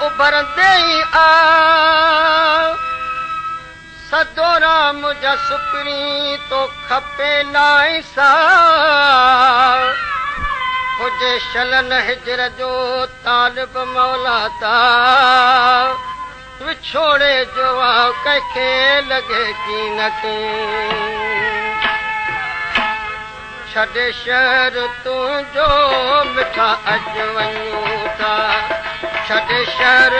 उभरंदे ई आ। सदोरा मुंहिंजा सुपरी तो खपे लाइ सा। हुजे शलन हिजर जो तालिब मौला ता। विछोड़े जो आ कंहिंखे लॻे की न के। छॾे शहर तुंहिंजो मिठा अॼु वञूं था। छॾे शहर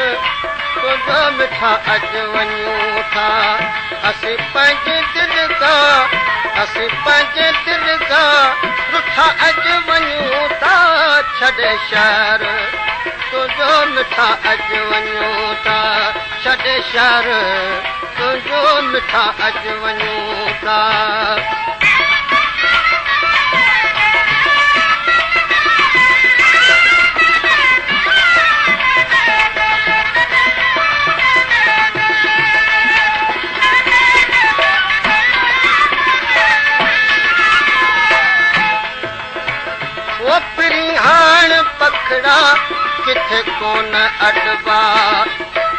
तुंहिंजो मिठा अॼु वञूं था। असीं पंहिंजे दिलि खां, असीं पंहिंजे दिलि खां रुठा अॼु वञूं था। छॾे शहर तुंहिंजो मिठा अॼु वञूं था। छॾे शहर तुंहिंजो मिठा अॼु वञूं था। पखड़ा किथे कोन अॾबा।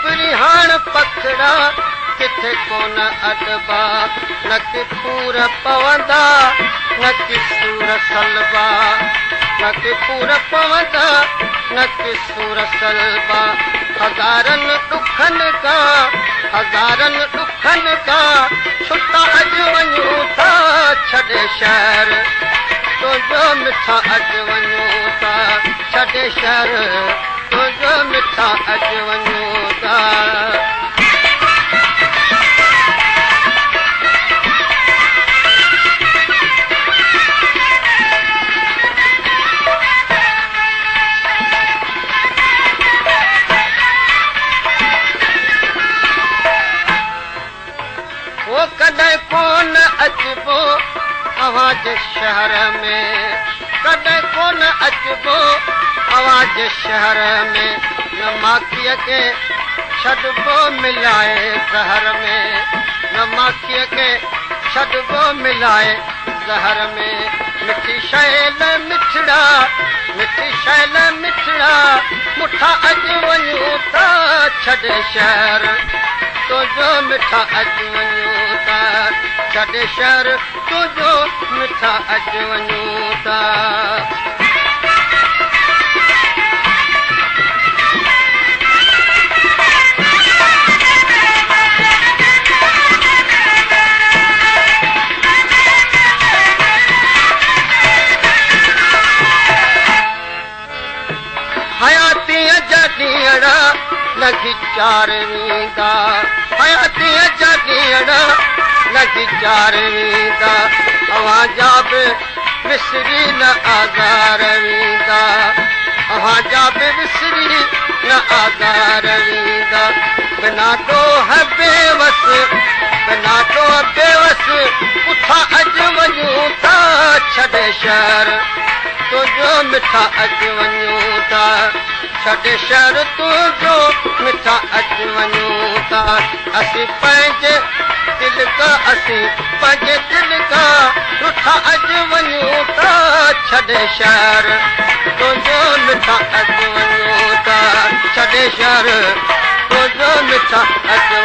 परिहाण पखड़ा किथे कोन अॾबा। न की पूर पवंदा न की सूर सलबा। न की पूर पवंदा न की सूर सलबा। हज़ारनि ॾुखनि खां, हज़ारनि ॾुखनि खां छुटा अॼु वञूं था। छॾे शहर तुंहिंजो मिठा अॼु वञूं था। छॾे शहर तुंहिंजो मिठा अॼु वञूं था। ओ कॾहिं कोन अचिबो अव्हां जे शहर में। कॾहिं कोन अचिबो अव्हां जे शहर में। न माखीअ खे छॾबो मिलाए ज़हर में। न माखीअ खे छॾबो मिलाए ज़हर में। मिठी शैल मिठड़ा, मिठी शैल मिठड़ा मुठा अॼु वञूं था। छॾे शहर तुंहिंजो मिठा अॼु वञूं था। छॾे शहर तुंहिंजो मिठा अॼु वञूं था। हयातीअ जा ॾींहड़ा लॻी चार वेंदा। हयातीअ जा ॾींहड़ा लॻी चार वेंदा। अव्हां जा बि विसरी न आज़ार वेंदा। अव्हां जा बि विसरी न आज़ार वेंदा। बिना ॾोह बेवस, बिना ॾोह बेवस पुठा अॼु वञूं था। छॾे शहर तुंहिंजो मिठा अॼु वञूं था। छॾे शहर तुंहिंजो मिठा अॼु वञूं था। असीं पंहिंजे दिलि खां, असीं पंहिंजे दिलि खां रुठा अॼु वञूं था। छॾे शहर तुंहिंजो मिठा अॼु वञूं था। छॾे शहर तुंहिंजो मिठा अॼु